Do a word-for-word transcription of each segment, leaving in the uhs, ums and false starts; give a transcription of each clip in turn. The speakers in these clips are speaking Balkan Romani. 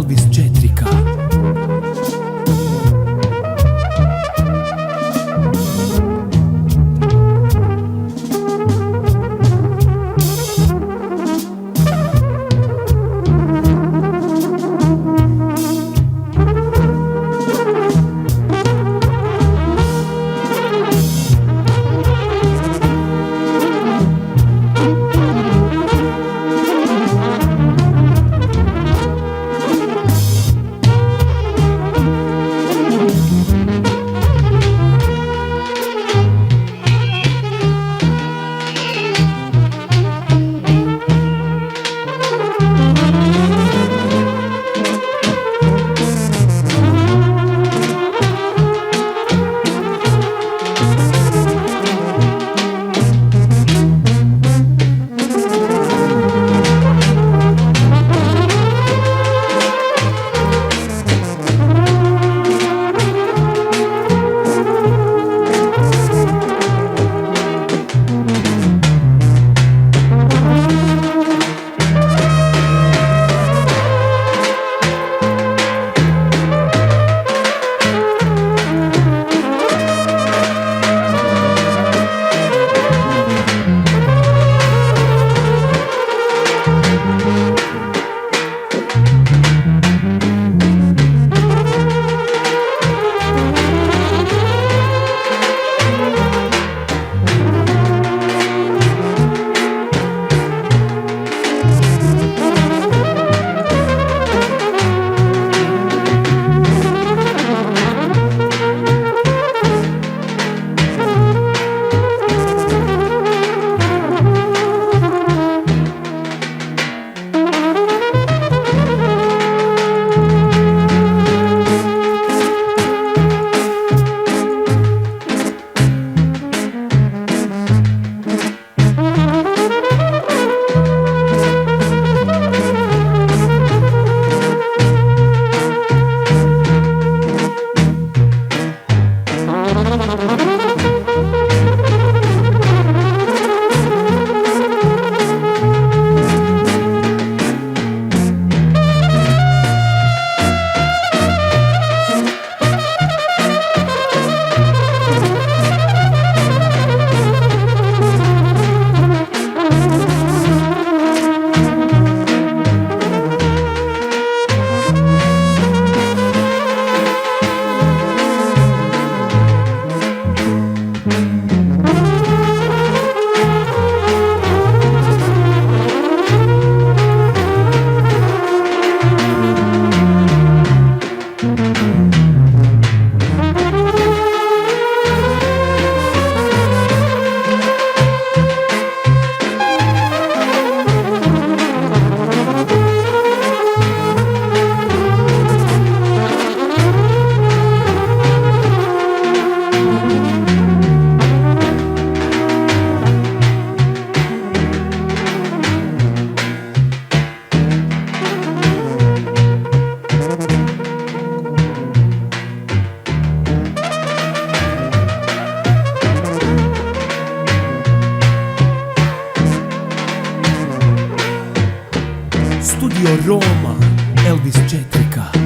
Elvis četiri K. Studio Roma, Elvis četiri K.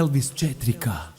Elvis četiri K.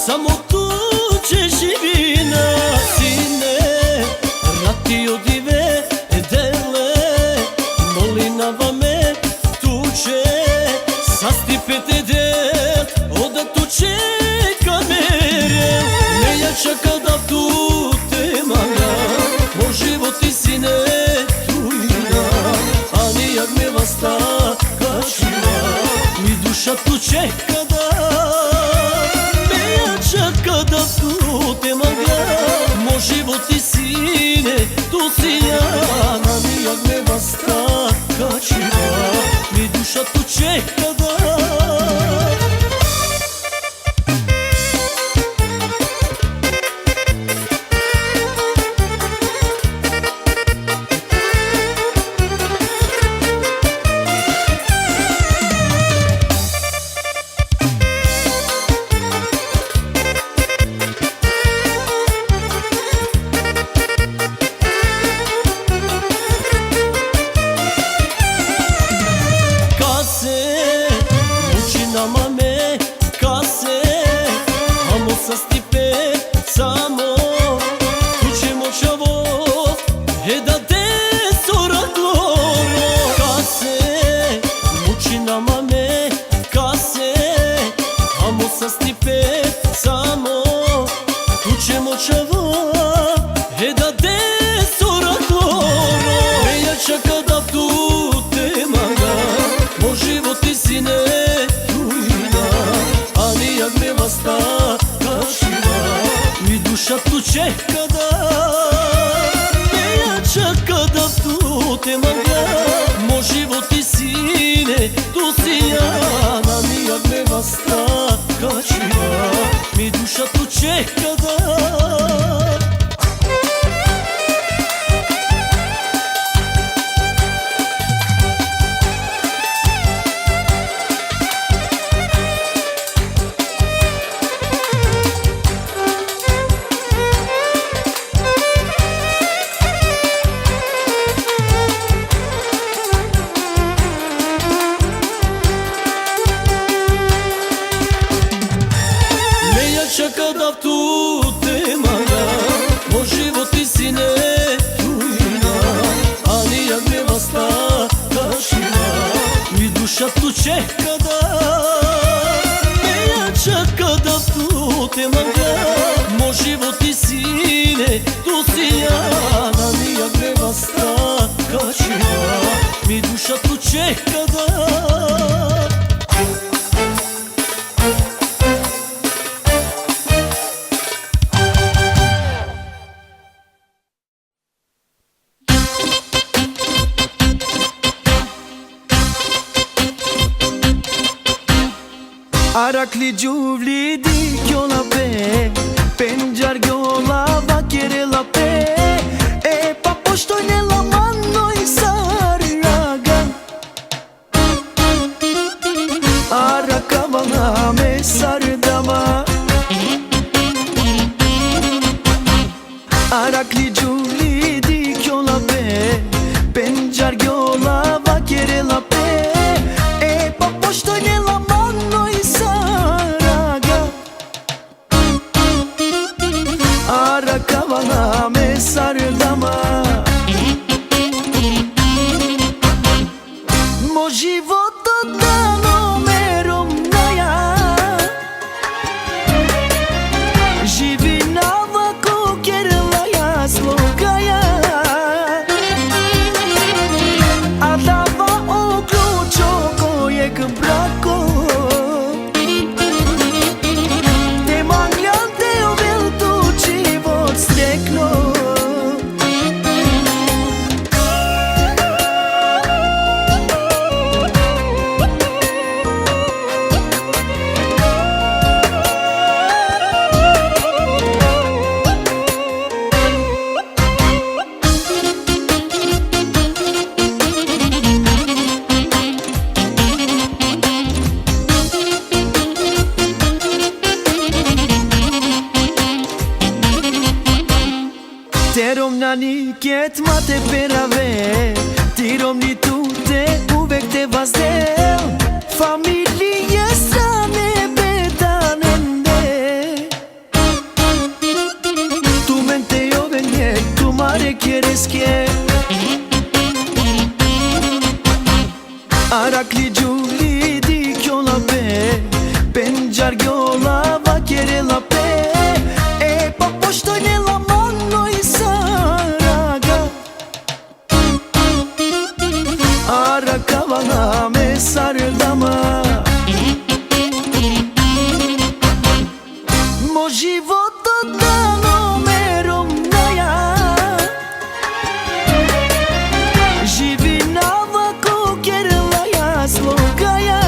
Samo tuće živina, sine, rati o dive e dele, molinava me tuće, sastipe te del, o da tuće ka merel, me ja čaka da tute manga, mo životi sine tuina, ani jag me vasta ka čhiva, mi duša tuće ka da, me ja čaka da tute manga, mo životi sine tu sian, ani jag me vasta ka čhiva, mi duša tuće ka da. Kase, mučinama me, kase, amo sastipe, samo, tuće mo čhavo, he dade sora kloro. Kase, mučinama me, kase, amo sastipe, samo, tuće mo čhavo, he dade sora kloro. Me ja čaka da tute manga, mo životi sine tuina, ani jag me vasta ka čhiva, mi duša tuće ka da, me ja čaka da tute manga, mo životi sine tu sian, ani jag me vasta ka čhiva, mi duša tuće ka da. Me ja čaka da tute manga, mo životi sine tuina, ani jag me vasta ka čhiva, mi duša tuće ka da. Me ja čaka da tute manga, mo životi sine tu sian, ani jag me vasta ka čhiva, mi duša tuće ka da. Arakli džuvli dikjola pe, pendžargjola vakerela pe, e pa poštojnela manoj sar raga. Arakavana me sar dama. Arakli džuvli dikjola pe, pendžargjola vakerela pe, e pa poštojnela manoj sar raga. Arakavana me sar dama. Mo životo tano me romnaja. Živinava ko kerlaja slogaja. A dava o ključo ko jekh brako. Te mangljan te ovel tu život sretno. Te romnani ked ma te perave, ti romni tute uvek te vazdel, familije strane pe tanende. Životo tano me romnaja, živinava ko kerlaja slogaja,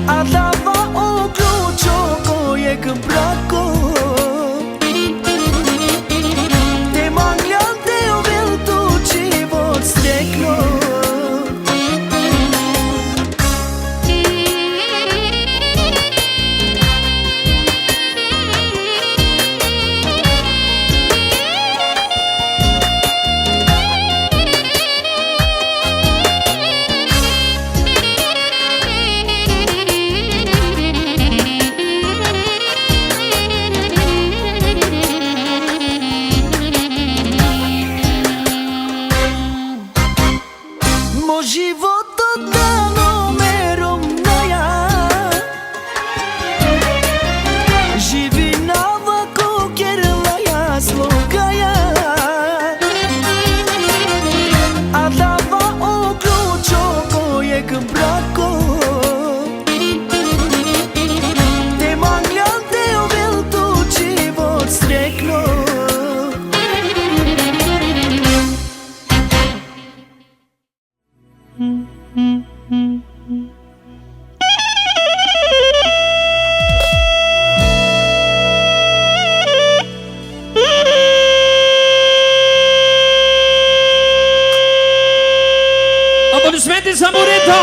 a dava o ključo ko jekh brako. Te manglan te ovel tu život sretno. Mo životo tano me romnaja, živinava ko kerlaja slogaja, a dava o ključo ko jekh brako. Te manglan te ovel tu život sretno. Aplodismenti, Samburito!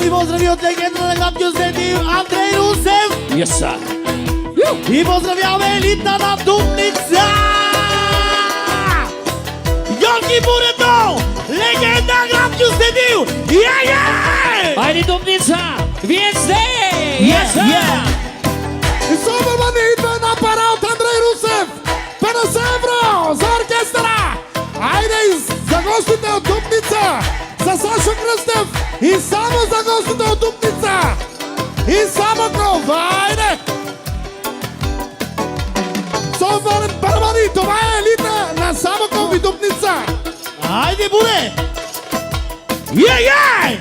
Pozdravi od legenda na Grad Kjosdeni, Andrej Rusev. Yes, sir. I pozdravljamo elita na Dupnica! Jorki Bureto, legenda Grad Kjosdeni. Yeah, yeah! Ajde, Dupnica, vijezde! Yes, sir. Yeah. I so mani idva na para od Andrej Rusev. Pedeset evro za orkestra. Ajde, i za gostite od Dupnica. Za Sašo Krstev. I samo za gostite od Dupnica. I samo ko, ajde. So var-, barbarito, va elita na samo ko i Dupnica. Ajde, bure. Yeah, yeah!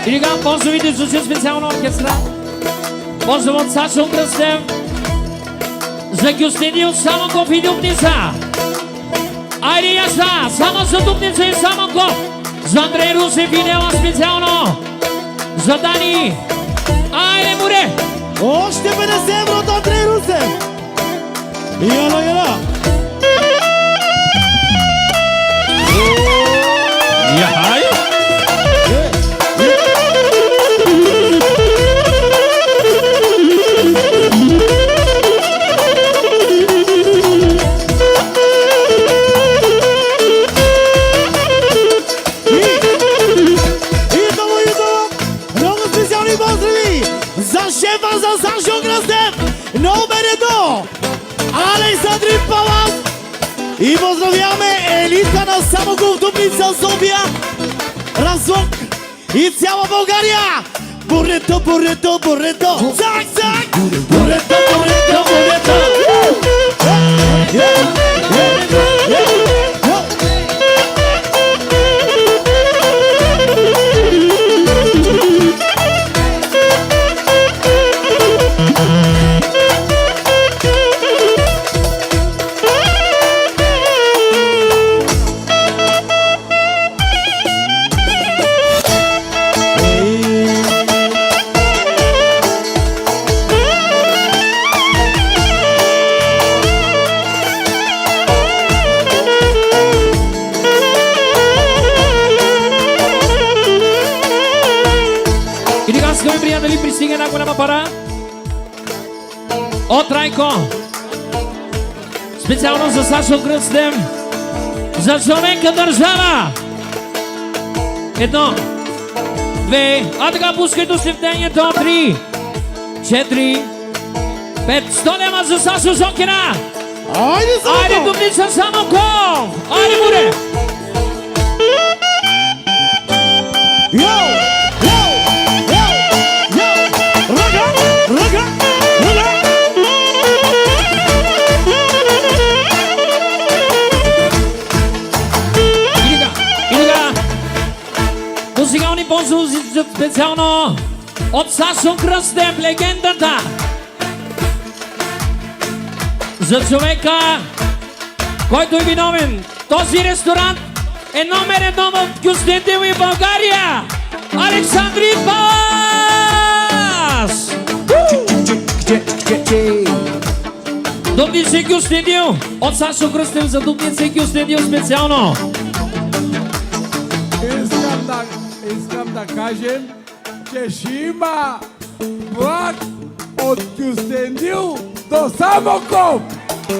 Ili ga pozovite su specijalno orkestra. Pozdrav od Sašo Krstev. Za Kjosdeni, samo ko i Dupnica. Ajde, ja sa, samo za Dupnica i samo ko. Za Andrej Rusev i Nela specijalno. Za Dani. Ajde, mure. Ošte pedeset evro od Andrej Rusev. Jala, jala. Jahaj. I, i to, i to. Mnogo specijalni pozdravi za šefa, za Sašo Krstev, numero do, Aleksandri Palas. I pozdravljame elita na Samokov, Dupnica, Sofija, Razlog i cela Bulgarija. Bureto, bureto, bureto, cak, cak. Bureto, bureto, bureto. Ili ga, скъпи приятели, пристигна една голяма пара. О, Трайко! Специално за Сашо Кръстев. За човека държава. Едно. Две. А така, пускай до сливтение. Едно, три. Четири. Пет. Сто лева за Сашо Жокера. Айде, Самоков! Айде, Дупница Самоков! Айде, море! Йоу! Йоу! Йоу! Йоу! Ръка! Ръка! Ръка! И така, и така. Музикални поздрав специално от Сашо Кръстев, легендата. За човека, Кой е виновен? Този ресторант е номер едно в Кюстендил и Бугария. Александри Палас! Дупница Кюстендил. От Сашо Кръстев за Дупница Кюстендил специално. Искам да, искам да кажем, че ще има влак от Кюстендил до Самоков,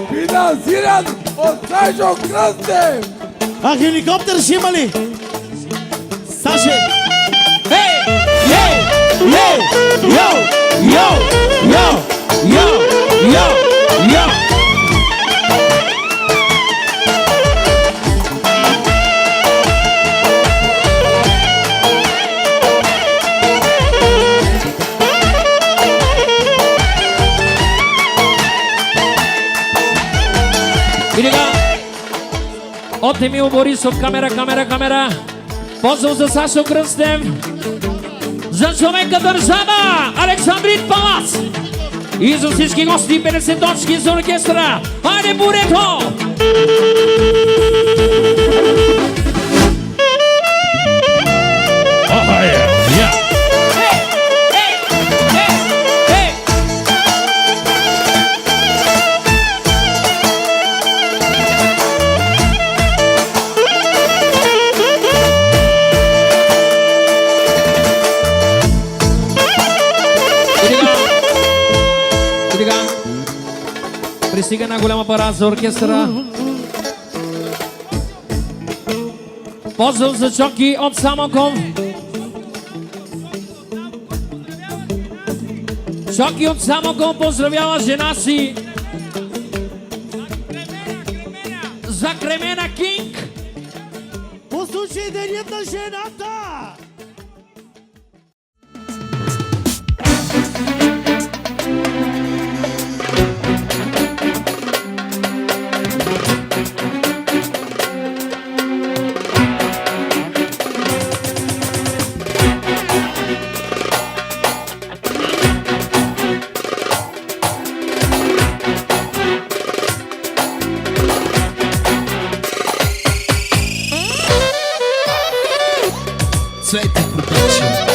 финансиран от Сашо Кръстев. А хеликоптер ще има ли? Саше! Ей! Йоу! Йоу! Йоу! Йоу! Йоу! Йоу! Йоу! Йоу! И така, от Емил Борисов, камера, камера, камера. Pozdrav za Sašu Krstev, za Čoveka država, Aleksandrit Palac. I za sviški gosti, pedeset točki za orkestra. Ajde, Bureto! Aha, ja, ja. Pristiga na goljama para za orkestra. Pozdrav za Čoki od Samokov. Čoki od Samokov pozdravljava ženasi. Za Kremena King. Poslušaj da jedna ženata. Cveti Production.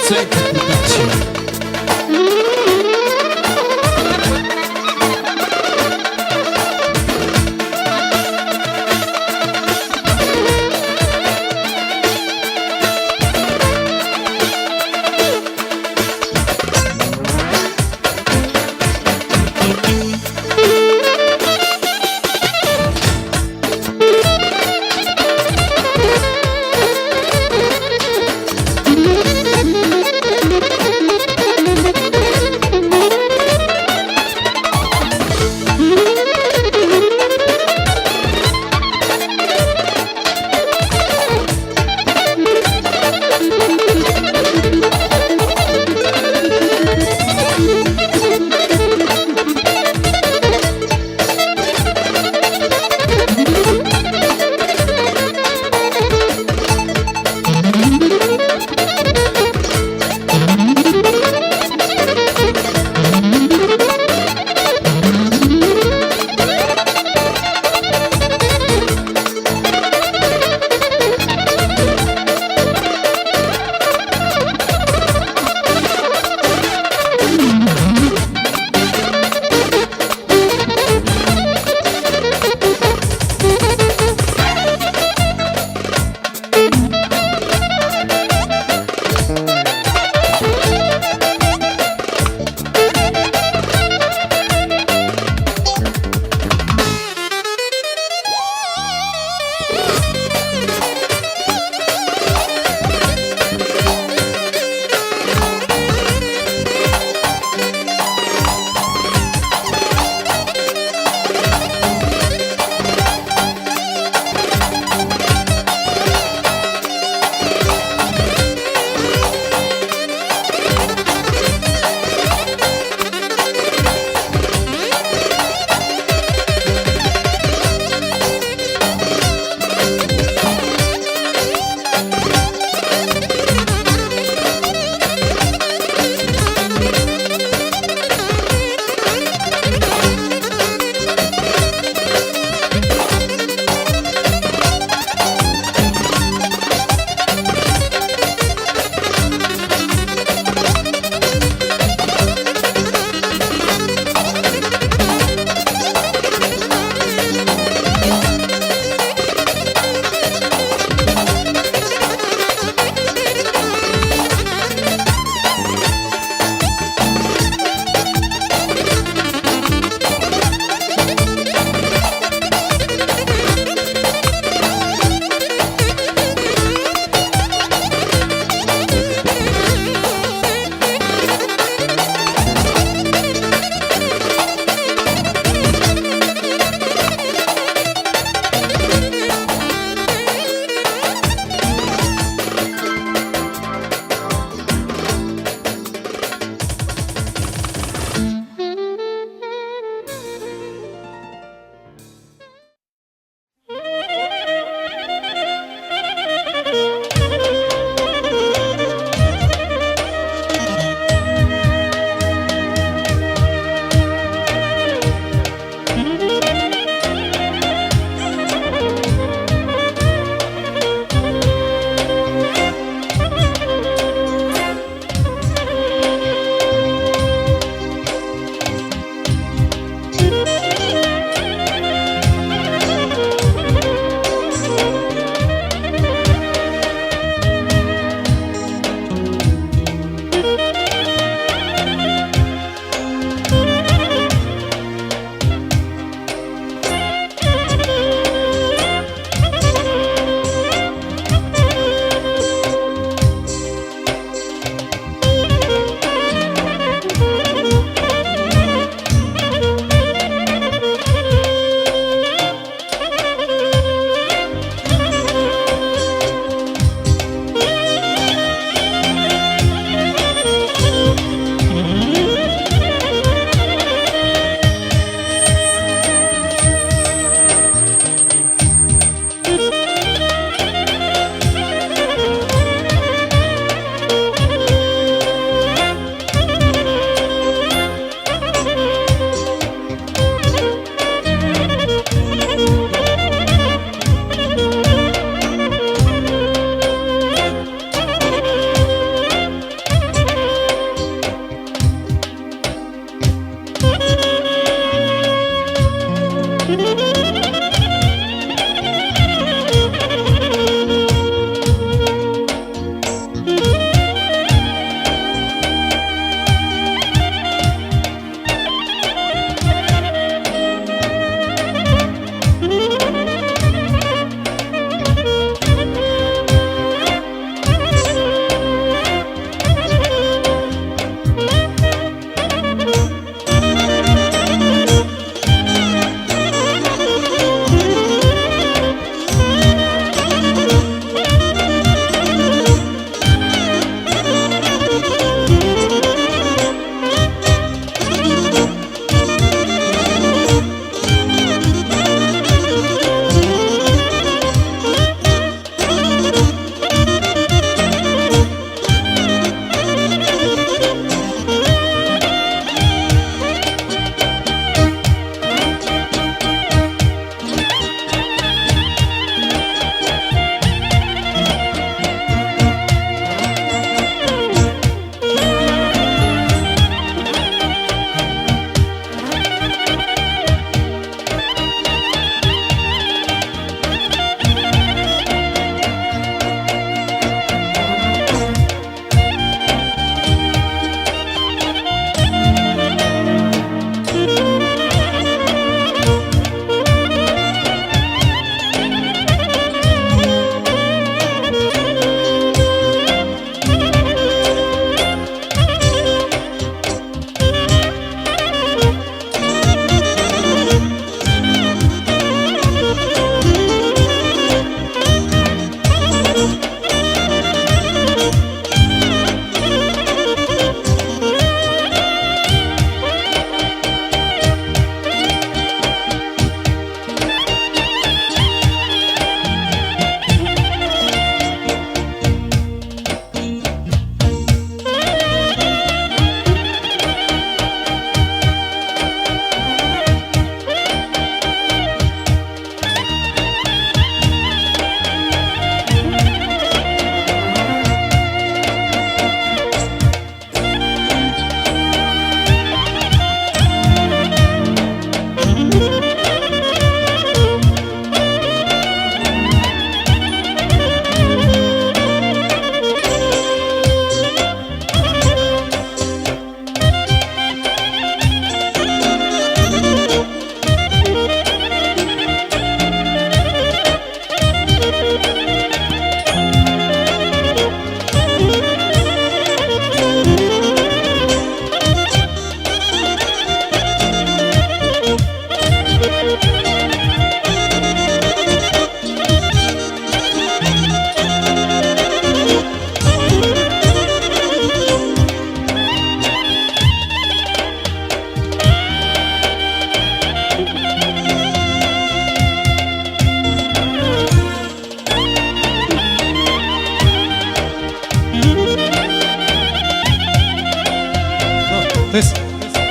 Senta, Tati.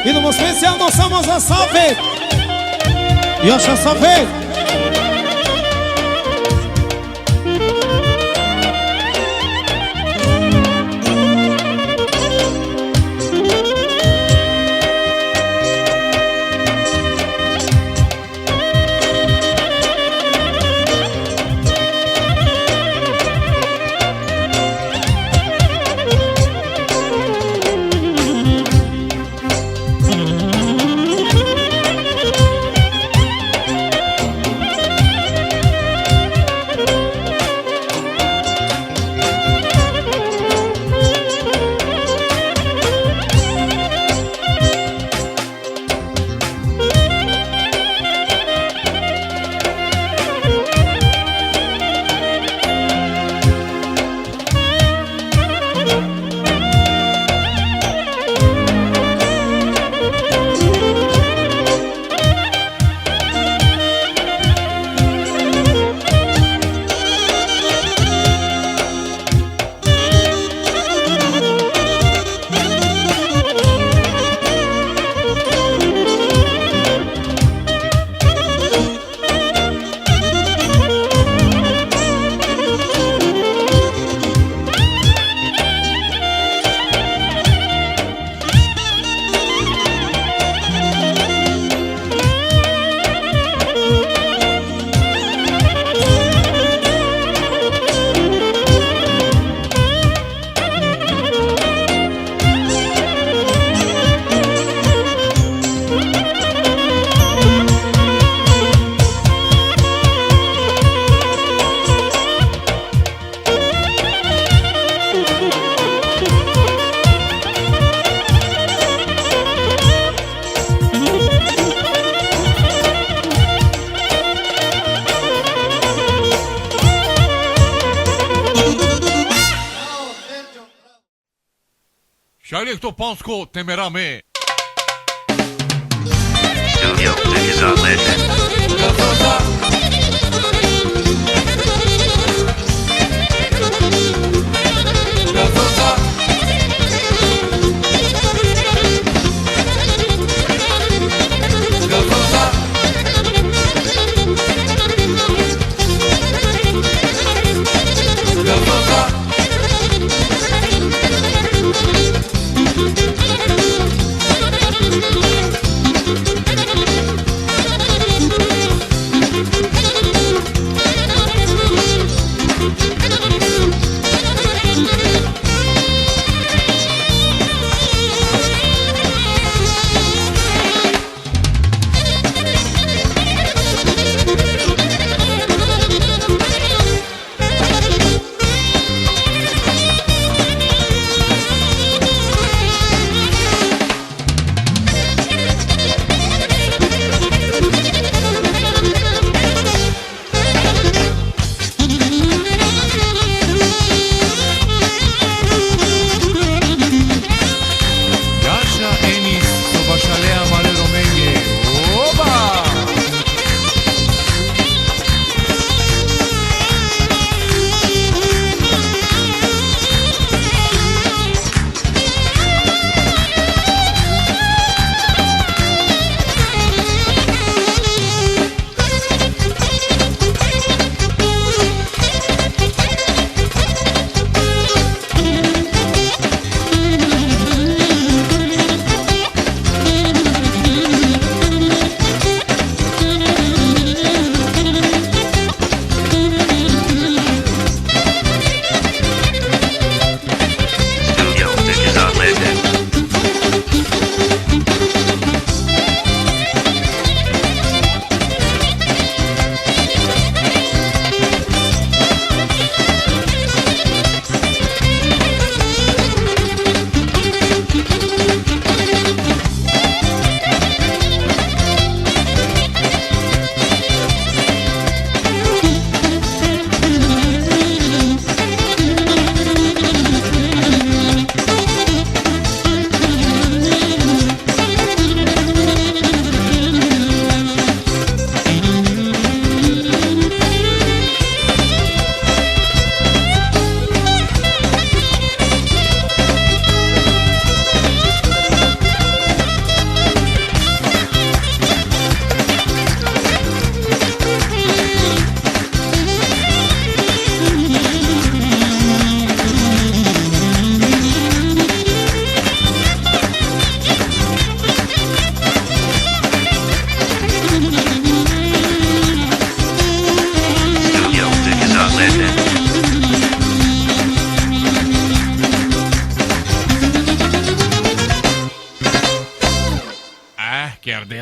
Idemo specijalno samo za Safet. Još za Safet. Šaj li to pansko te mera me? Studio Dizale.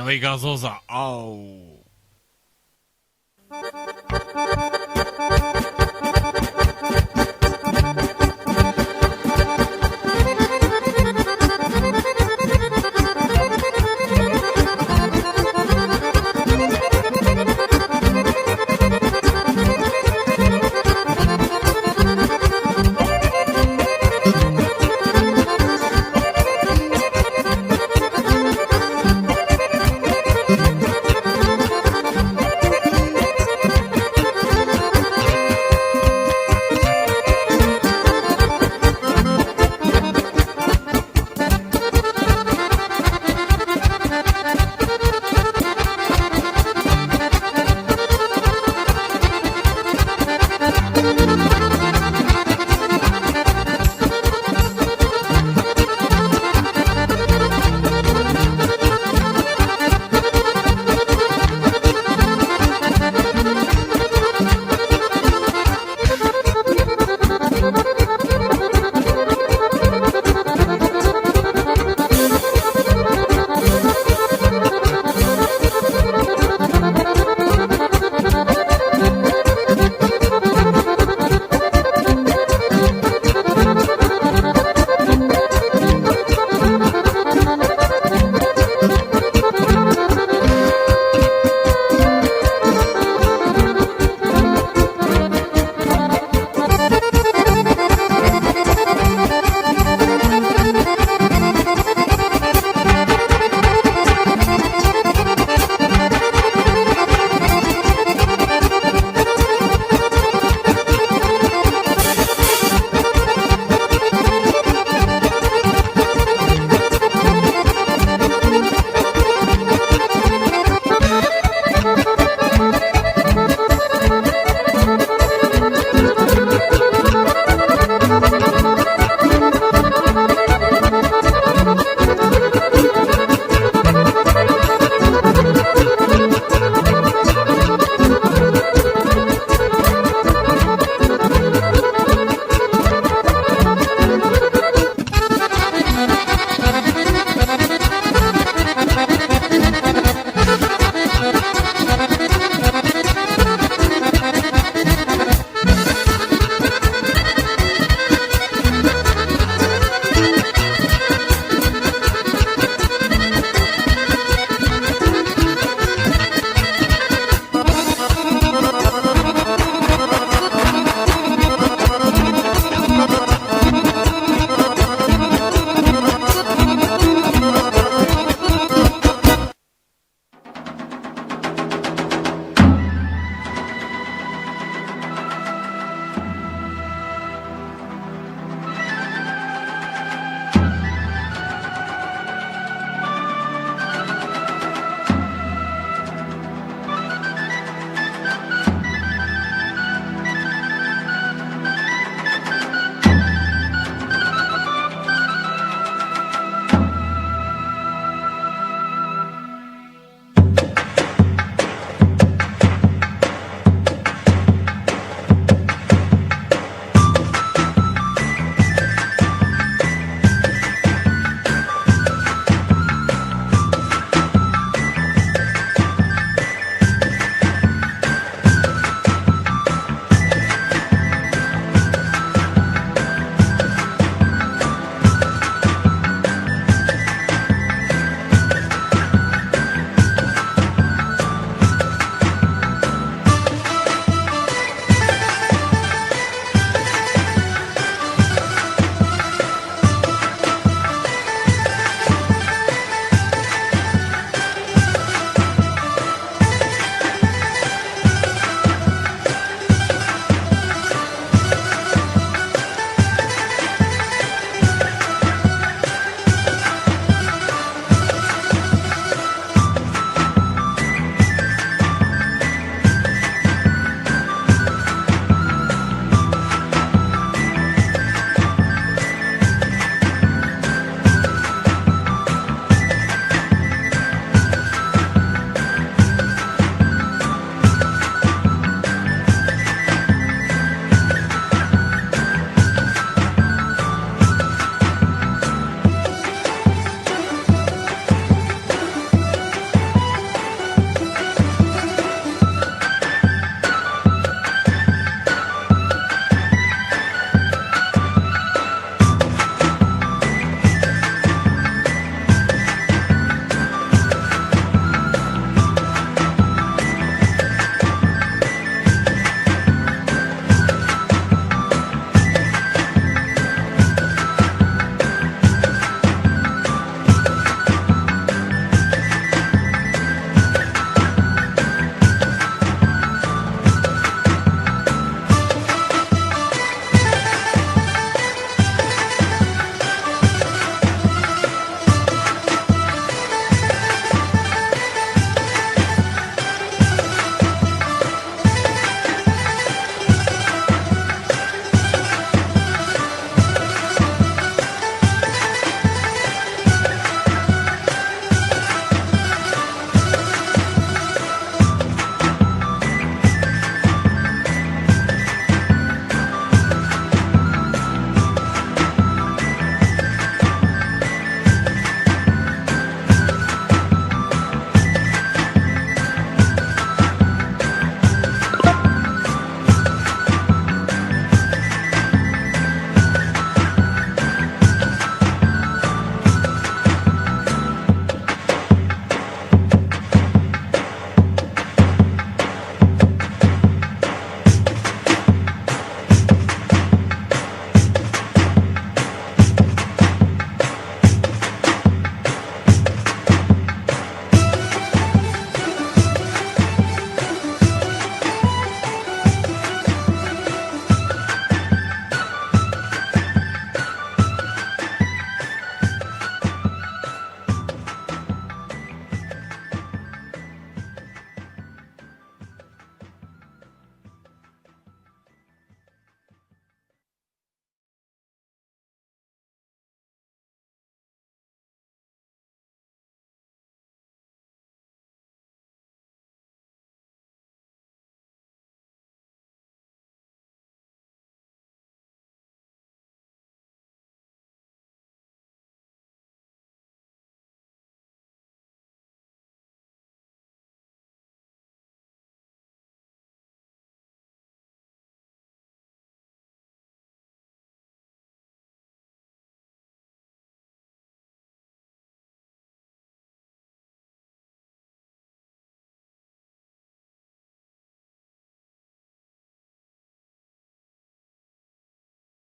Ri gazoza. Au.